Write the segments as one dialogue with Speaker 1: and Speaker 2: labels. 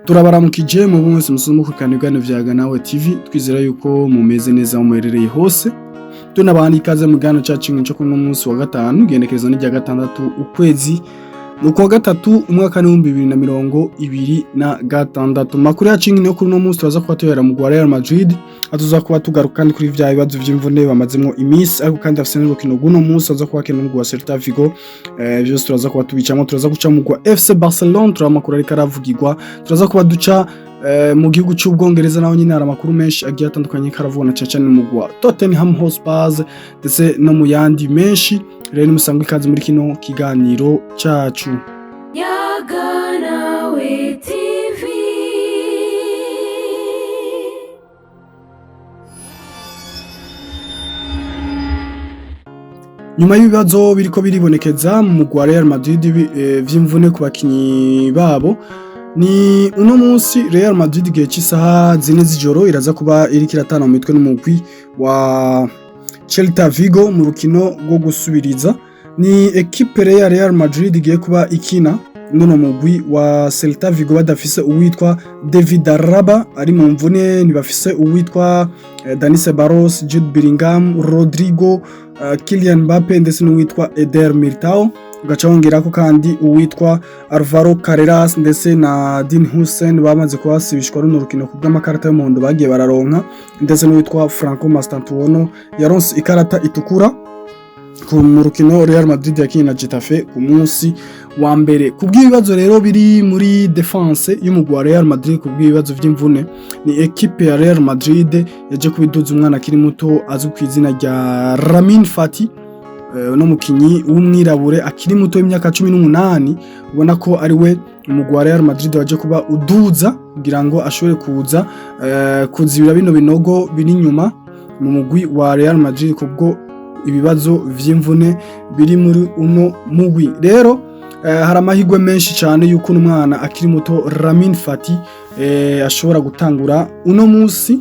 Speaker 1: Turabaramukije mu mwese musuzuma gukurikirana ibiganiro vya Nawe TV. Twizera yuko mumeze neza aho muherereye hose. Tunabaha ikaze mu kiganiro cacu cyo kuno munsi wa gatanu, igenekerezo ni rya 6 ukwezi ukwa gatatu, umwaka w'2026. Makuru yacu yo kuri uno munsi, turaza kuba tuhera mu gwa Real Madrid, atuza kuba tugaruka kandi kuri vya bibazo vy'imvune bamazemwo iminsi, ariko kandi afise n'urukino rw'uno munsi aza kuba akina n'umugwi wa Celta Vigo. Vyose turaza kuba tubicamo. Turaza guca mu gwa FC Barcelona, turaba amakuru ariko aravugirwa. Turaza kuba duca mu gihugu c'Ubwongereza, naho nyine hari amakuru menshi agiye atandukanye karavugwa, na cane cane mu gwa Tottenham Hotspur ndetse no mu yandi menshi. Rero nimusangwe ikaze muri kino kiganiro cacu.
Speaker 2: Yaga Nawe TV.
Speaker 1: Nyuma y'ibibazo biriko biribonekeza mu mugwi wa Real Madrid vy'imvune ku bakinyi babo, ni uno munsi Real Madrid igihe c'isaha 4 z'ijoro iraza kuba iriko iratana mu mitwe n'umugwi wa Celta Vigo mu rukino rwo gusubiriza. Ni ekipe ya Real Madrid igiye kuba ikina n'uno mugwi wa Celta Vigo badafise uwitwa David Alaba ari mu mvune, ntibafise uwitwa Dani Ceballos, Jude Bellingham, Rodrigo, Kylian Mbappe ndetse n'uwitwa Eder Militao. Ugaca wongerako kandi uwitwa Alvaro Carreras ndetse na Dean Huijsen bamaze kubasibishwa runo rukino ku bw'amakarata y'umuhondo bagiye bararonka, ndetse n'uwitwa Franco Mastantuono yaronse ikarata itukura mu rukino Real Madrid yakinye na Getafe ku munsi wa mbere. Ku bw'ibibazo rero biri muri défense y'umugwi wa Real Madrid ku bw'ibibazo vy'imvune, ni ekipe ya Real Madrid yaje kubiduza umwana akiri muto azwi ku izina rya Ramin Fati, uno mukinyi w'umwirabure akiri muto w'imyaka 18, ubona ko ari we umugwi wa Real Madrid waje kuba uduza kugira ngo ashobore kuza kuzibira bino binogo biri inyuma mu mugwi wa Real Madrid kubwo ibibazo vy'imvune biri muri uno mugwi. Rero hari amahirwe menshi cyane yuko uno mwana akiri muto Ramin Fati ashobora gutangura uno munsi,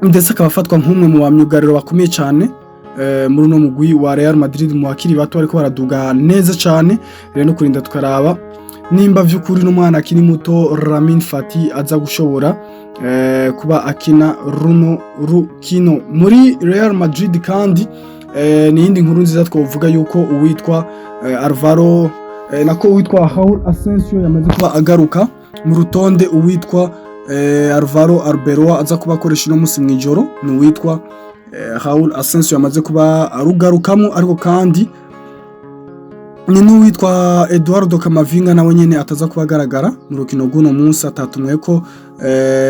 Speaker 1: ndetse akaba afatwa nk'umwe mu bamyugariro bakomeye cyane muri uno mugwi wa Real Madrid mu bakiri bato ariko baraduga neza cyane. Rero no kurinda tukaraba nimba vy'ukuri n'umwana akiri muto Ramin Fati aza gushobora kuba akina runo rukino muri Real Madrid. Kandi ni iyindi nkuru nziza twavuga yuko uwitwa Alvaro, nako uwitwa Raul Asensio yamaze kuba agaruka mu rutonde uwitwa Alvaro Arbeloa aza kuba akoresha uno munsi mw'ijoro. Ni uwitwa Raul Asensio yamaze kuba arugarukamo, ariko kandi ni n'uwitwa Eduardo Camavinga nawe nyene ataza kuba agaragara mu rukino rw'uno munsi, atatumwe ko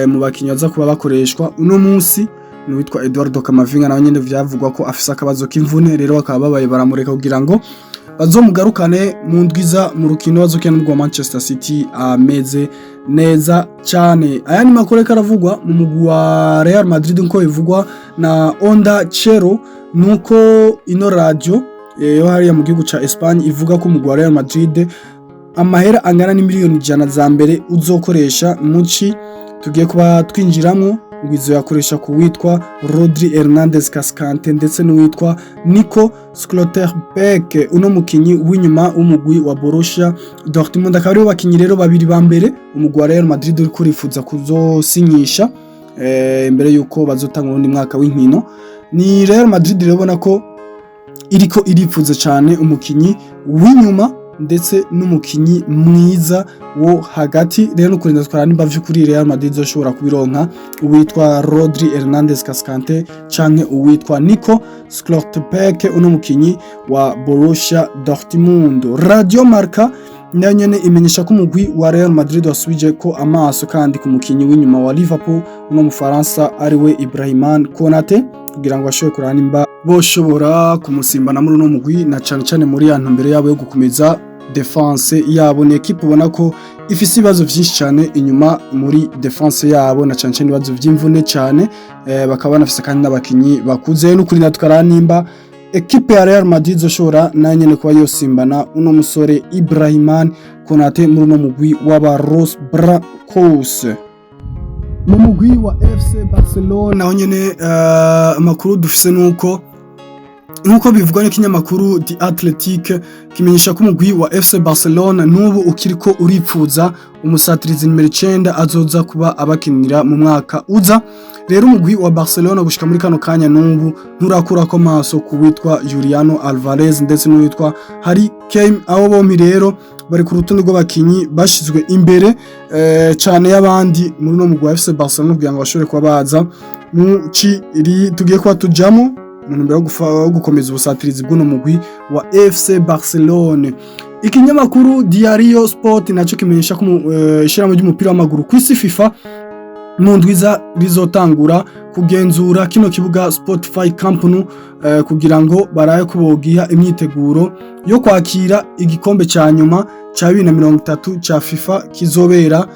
Speaker 1: mu bakinyi baza kuba bakoreshwa uno munsi. Ni uwitwa Eduardo Camavinga nawe nyene vyavugwa ko afise akabazo k'imvune, rero bakaba babaye baramureka kugira ngo bazomugarukane mu ndwiza mu rukino bazokina n'umugwi wa Manchester City ameze neza cyane. Aya ni makuru ariko aravugwa mu mugwi wa Real Madrid nko bivugwa na Onda Cero, nuko ino radio yo hariya mu gihugu ca Espagne ivuga ko umugwi wa Real Madrid amahera angana n'imiliyoni 100 za mbere uzokoresha muci tugiye kuba twinjiramo ngo izo yakoresha ku witwa Rodri Hernandez Cascante ndetse n'uwitwa Nico Schlotterbeck, uno mukinyi w'inyuma w'umugwi wa Borussia Dortmund. Akaba aribo bakinyi rero babiri ba mbere umugwi wa Real Madrid uri kurifuza kuzosinyisha imbere yuko bazotanga urundi mwaka w'inkino. Ni Real Madrid rero ubona ko iriko irifuza cyane umukinyi w'inyuma ndetse n'umukinyi mwiza wo hagati. Rero no kurinda twara nimba vy'ukuri Real Madrid izoshobora kubironka uwitwa Rodri Hernandez Cascante canke uwitwa Nico Schlotterbeck, uno mukinyi wa Borussia Dortmund. Radio Marca nayo nyene imenyesha ko umugwi wa Real Madrid wasubije ko amaso kandi ku mukinyi w'inyuma wa Liverpool, uno mufaransa ariwe Ibrahima Konate, kugira ngo ashobore kuraba nimba boshobora kumusimbana muri uno mugwi, na cane cane muri ya ntumbero yabo yo gukomeza défense yabo. Ni equipe ubona ko ifise ibibazo vyinshi cyane inyuma muri défense yabo, na cane cane ibibazo vy'imvune cyane, bakaba banafise kandi n'abakinyi bakuze. N'ukuri natwe nimba ekipe ya Real Madrid izoshobora nayo nyene kuba yosimbana uno musore Ibrahima Konate muri uno mugwi w'aba Los Blancos. Mu mugwi wa FC Barcelona naho nyene amakuru dufise nuko Nk'uko bivugwa n'ikinyamakuru The Athletic, kimenyesha ko umugwi wa FC Barcelona n'ubu ukiriko uripfuza umusatirizi nimero 9 azoza kuba abakinira mu mwaka uza. Rero umugwi wa Barcelona gushika muri kano kanya n'ubu nturakurako maso ku witwa Juliano Alvarez ndetse n'uwitwa Harry Kane. Abo bompi rero bari ku rutonde rw'abakinyi bashizwe imbere cane y'abandi muri no mugwi wa FC Barcelona kugira ngo bashobore kuba baza mu ciri tugiye kuba tujamo mu ntumbero yo gukomeza ubusatirizi bw'uno mugwi wa FC Barcelone. Ikinyamakuru Diario Sport naco kimenyesha ko ishirahamwe ry'umupira w'amaguru kw'isi FIFA mu ndwiza rizotangura kugenzura kino kibuga Spotify Camp Nou kugira ngo baraye ko bogiha imyiteguro yo kwakira igikombe ca nyuma ca 2030 ca FIFA kizobera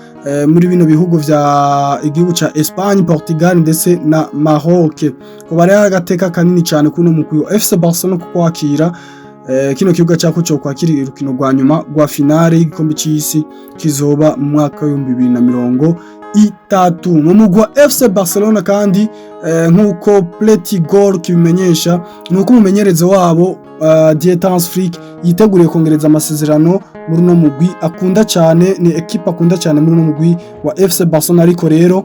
Speaker 1: muri bino bihugu vya igihugu ca Espagne, Portugal ndetse na Maroc. Ko bari agateka kanini cyane kuno mugwi wa FC Barcelona kuko kwakira kino kibuga cyako cyo kwakira urukino rwa nyuma rwa finale y'igikombe c'isi kizoba mu mwaka wa 2030. Mu mugwi wa FC Barcelona kandi, nk'uko Petit Goal kibimenyesha, nuko umumenyereza wabo Dieter Hans Flick yiteguriye kongereza amasezerano muri uno mugwi akunda cyane, ni equipe akunda cyane muri uno mugwi wa FC Barcelona. Ariko rero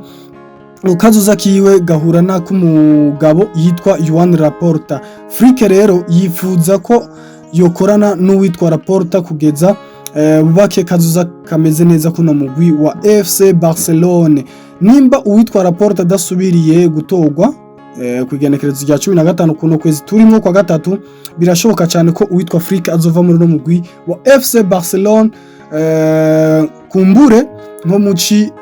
Speaker 1: kazoza kiwe gahura n'ak'umugabo yitwa Joan Laporta. Flick rero yifuza ko yokorana n'uwitwa Laporta kugeza bubake kazoza kameze neza kuno mugwi wa FC Barcelone. Nimba uwitwa Laporta adasubiriye gutorwa ku igenekerezo rya 15 kuno kwezi turimo kwa gatatu, birashoboka cyane ko uwitwa Flick azova muri uno mugwi wa FC Barcelone kumbure nko muci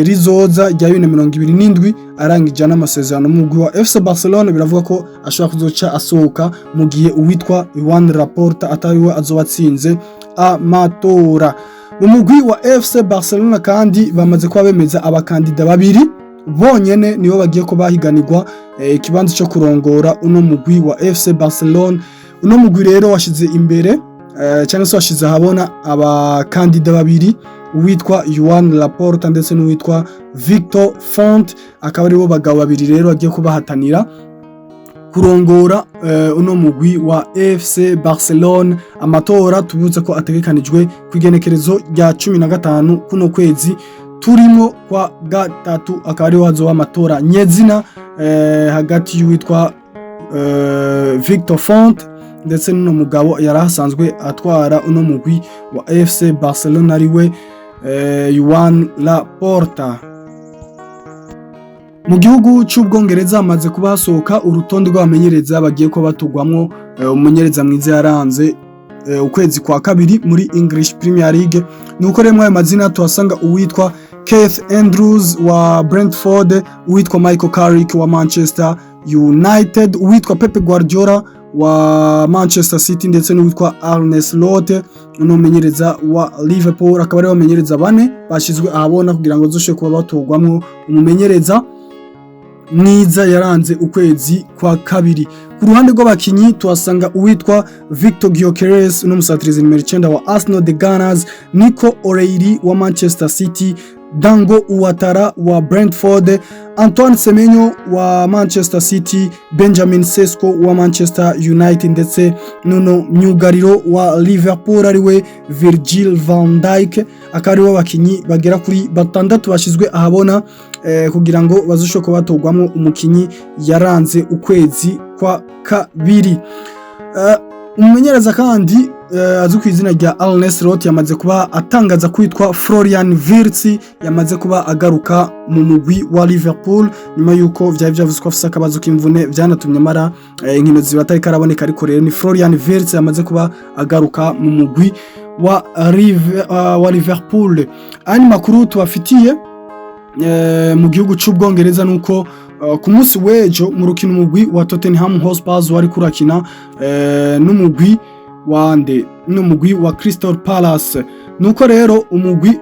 Speaker 1: rizoza rya 2027 arangije n'amasezerano mu mugwi wa FC Barcelona. Biravuga ko ashobora kuzoca asohoka mu gihe uwitwa Joan Laporta atariwe azoba atsinze amatora. Mu mugwi wa FC Barcelona kandi bamaze kuba bemeza abakandida babiri bonyene, nibo bagiye ko bahiganirwa ikibanza cyo kurongora uno mugwi wa FC Barcelona. Uno mugwi rero washize imbere cyangwa se washize ahabona abakandida babiri, uwitwa Joan Laporta ndetse n'uwitwa Victor Font, akaba aribo bagabo babiri rero bagiye kubahatanira kurongora uno mugwi wa FC Barcelona. Amatora tubutse ko ategekanijwe ku igenekerezo rya 15 kuno kwezi turimo kwa gatatu, akaba ariho hazoba amatora nyezina hagati y'uwitwa Victor Font ndetse n'uno mugabo yari asanzwe atwara uno mugwi wa FC Barcelona, ariwe Joan Laporta. Mu gihugu cy'Ubwongereza hamaze kuba hasohoka urutonde rw'abamenyereza bagiye kuba batugwamwo umumenyereza mwiza yaranze ukwezi kwa kabiri muri English Premier League. Nuko rero ayo mazina tuhasanga uwitwa Keith Andrews wa Brentford, uwitwa Michael Carrick wa Manchester United, uwitwa Pep Guardiola wa Manchester City ndetse n'uwitwa Arne Slot, n'umumenyereza wa Liverpool. Akaba ari abamenyereza bane bashyizwe ahabona kugira ngo zoshobore kuba batorwamwo umumenyereza mwiza yaranze ukwezi kwa kabiri. Ku ruhande rw'abakinyi tuhasanga uwitwa Victor Gyökeres, n'umusatirizi nimero 9 wa Arsenal the Gunners, Nico O'Reilly wa Manchester City, Dango Ouattara wa Brentford, Antoine Semenyo wa Manchester City, Benjamin Sesko wa Manchester United ndetse nuno myugariro wa Liverpool ariwe Virgil van Dijk. Akaba aribo bakinyi bagera kuri batandatu bashyizwe ahabona kugira ngo bazoshobore kuba batorwamo umukinyi yaranze ukwezi kwa kabiri. Umumenyereza kandi azwi ku izina rya Arne Slot yamaze kuba atangaza kwitwa Florian Wirtz yamaze kuba agaruka mu mugwi wa Liverpool nyuma yuko vyari vyavuzwe ko afise akabazo k'imvune vyanatumye amara inkino ziba atari karaboneka. Ariko rero ni Florian Wirtz yamaze kuba agaruka mu mugwi wa Liverpool. Andi makuru tubafitiye mu gihugu c'Ubwongereza nuko ku munsi w'ejo mu rukino umugwi wa Tottenham Hotspur wari kurakina n'umugwi wande, n'umugwi wa Crystal Palace, nuko rero umugwi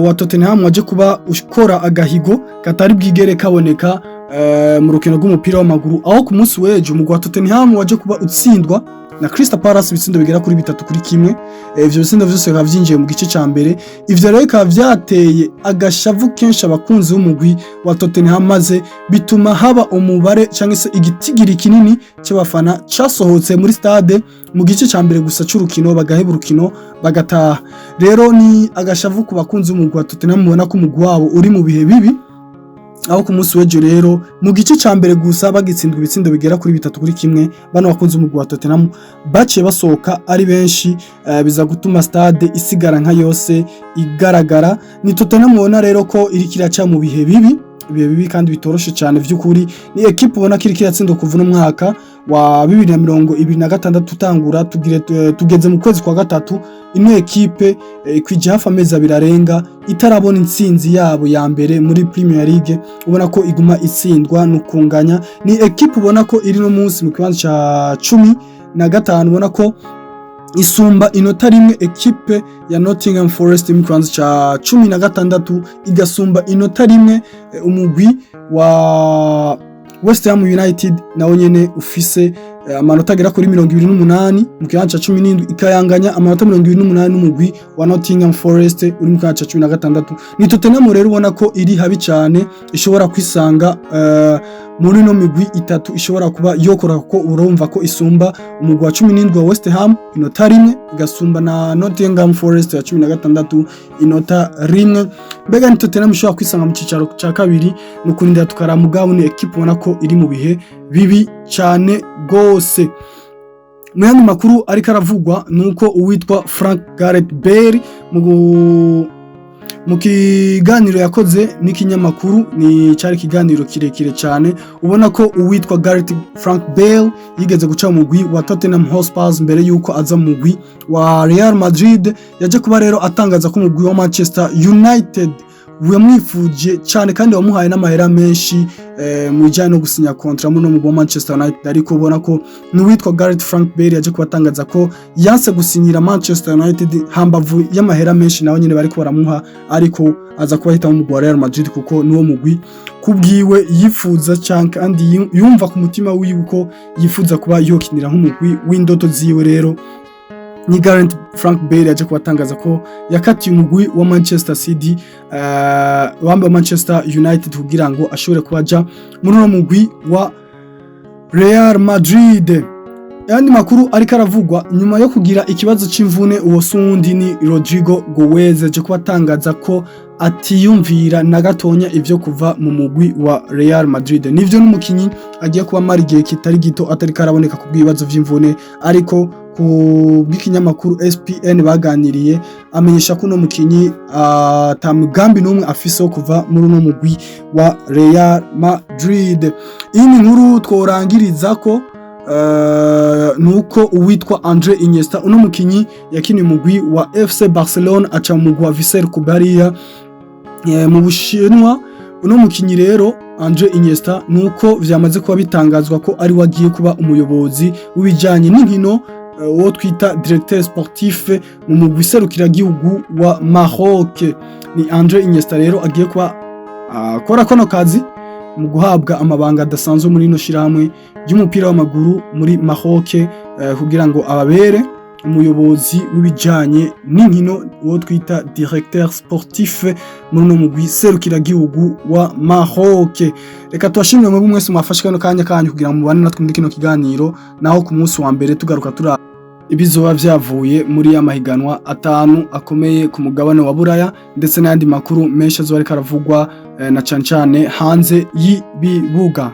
Speaker 1: wa Tottenham waje kuba ukora agahigo katari bwigere kaboneka mu rukino rw'umupira w'amaguru, aho ku munsi w'ejo umugwi wa Tottenham waje kuba utsindwa na Crystal Palace ibitsindo bigera kuri 3-1. Ivyo bitsindo vyose bikaba vyinjiye mu gice ca mbere. Ivyo rero bikaba vyateye agashavu kenshi abakunzi b'umugwi wa Tottenham, maze bituma haba umubare cyangwa se igitigiri kinini cy'abafana casohotse muri stade mu gice ca mbere gusa c'urukino, bagaheba urukino bagataha. Rero ni agashavu ku bakunzi b'umugwi wa Tottenham, mubona ko umugwi wabo uri mu bihe bibi, aho ku munsi w'ejo rero mu gice ca mbere gusa bagitsindwa ibitsindo bigera kuri 3-1, bano bakunzi b'umugwi wa Tottenham baciye basohoka ari benshi, biza gutuma stade isigara nka yose igaragara. Ni Tottenham ubona rero ko iriko iraca mu bihe bibi, ibihe bibi kandi bitoroshe cyane. Vy'ukuri ni equipe ubona ko iriko iratsindwa kuva uno mwaka wa 2026 utangura, tugire tugeze mu kwezi kwa gatatu, ino ekipe ikwije hafi amezi 2 arenga itarabona intsinzi yabo ya mbere muri Premier League. Ubona ko iguma itsindwa nukunganya. Ni ekipe ubona ko iri no munsi mu kibanza ca 15, ubona ko isumba inota rimwe ekipe ya Nottingham Forest mu kibanza ca 16, igasumba inota rimwe umugwi wa West Ham United nawo nyene ufise amanota agera kuri 28 mu kibanza ca 17, ikayanganya amanota 28 n'umugwi wa Nottingham Forest uri mu kibanza ca 16. Ni Tottenham rero ubona ko iri habi cyane, ishobora kwisanga muri no migwi itatu ishobora kuba yokora, kuko urumva ko isumba umugwi wa 17 wa West Ham inota rimwe, igasumba na Nottingham Forest ya 16 inota rimwe. Mbega ni Tottenham ishobora kwisanga mu cicaro ca kabiri? Ni ukurindira tukaramugabo. Ni ekipe ubona ko iri mu bihe bibi cyane gose. Mu yandi makuru ariko aravugwa nuko uwitwa Frank Gareth Bale mu kiganiro yakoze n'ikinyamakuru, ni cyari ikiganiro kirekire cyane, ubona ko uwitwa Gareth Frank Bale yigeze guca mu mugwi wa Tottenham Hotspur mbere yuko aza mu mugwi wa Real Madrid, yaje kuba rero atangaza ko umugwi wa Manchester United wamwifuje cyane kandi wamuhaye n'amahera menshi mu bijyanye no gusinya contrat muri mugwi wa Manchester United. Ariko ubona ko n'uwitwa Gareth Frank Bale yaje kubatangaza ko yanse gusinyira Manchester United hambavu y'amahera menshi nawe nyine bariko baramuha, ariko aza kuba ahitamo umugwi wa Real Madrid kuko niwo mugwi kubwiwe yifuza cyane kandi yumva ku mutima wiwe ko yifuza kuba yokinira nk'umugwi w'indoto ziwe. Rero ni Gareth Frank Bale yaje kubatangaza ko yakatiye umugwi wa Manchester City, wambaye Manchester United, kugira ngo ashobore kuba aja muri uno mugwi wa Real Madrid. Yandi makuru ariko aravugwa nyuma yo kugira ikibazo c'imvune, uwo sundi ni Rodrygo Goes, aje kubatangaza ko atiyumvira na gatonya ivyo kuva mu mugwi wa Real Madrid. Nivyo, n'umukinyi agiye kuba amara igihe kitari gito atari karaboneka ku bw'ibibazo vy'imvune, ariko ku bw'ikinyamakuru SPN baganiriye amenyesha ko uno mukinyi ata mugambi n'umwe afise wo kuva muri uno mugwi wa Real Madrid. Iyi ni nkuru tworangiriza ko nuko uwitwa Andre Iniesta, uno mukinyi yakiniye umugwi wa FC Barcelona aca mu mugwi wa Vissel Kobe hariya mu Bushinwa. Uno mukinyi rero Andre Iniesta nuko vyamaze kuba bitangazwa ko ari wagiye kuba umuyobozi w'ibijanye n'inkino, uwo twita directeur sportif mu mugwi serukiragihugu wa Maroc. Ni Andre Iniesta rero agiye kuba akora kano kazi mu guhabwa amabanga adasanzwe muri ino shirahamwe ry'umupira w'amaguru muri Maroc, kugira ngo ababere umuyobozi w'ibijanye n'inkino, uwo twita directeur sportif muri uno mugwi serukiragihugu wa Maroc. Reka tubashimire mwebwe mwese mwafashe kano kanya kanyu kugira ngo mubane natwe muri kino kiganiro. Naho ku munsi wa mbere tugaruka tura ibizoba vyavuye muri ya mahiganwa atanu akomeye ku mugabane wa Buraya, ndetse n'ayandi makuru menshi azoba ariko aravugwa na cane cane hanze y'ibibuga.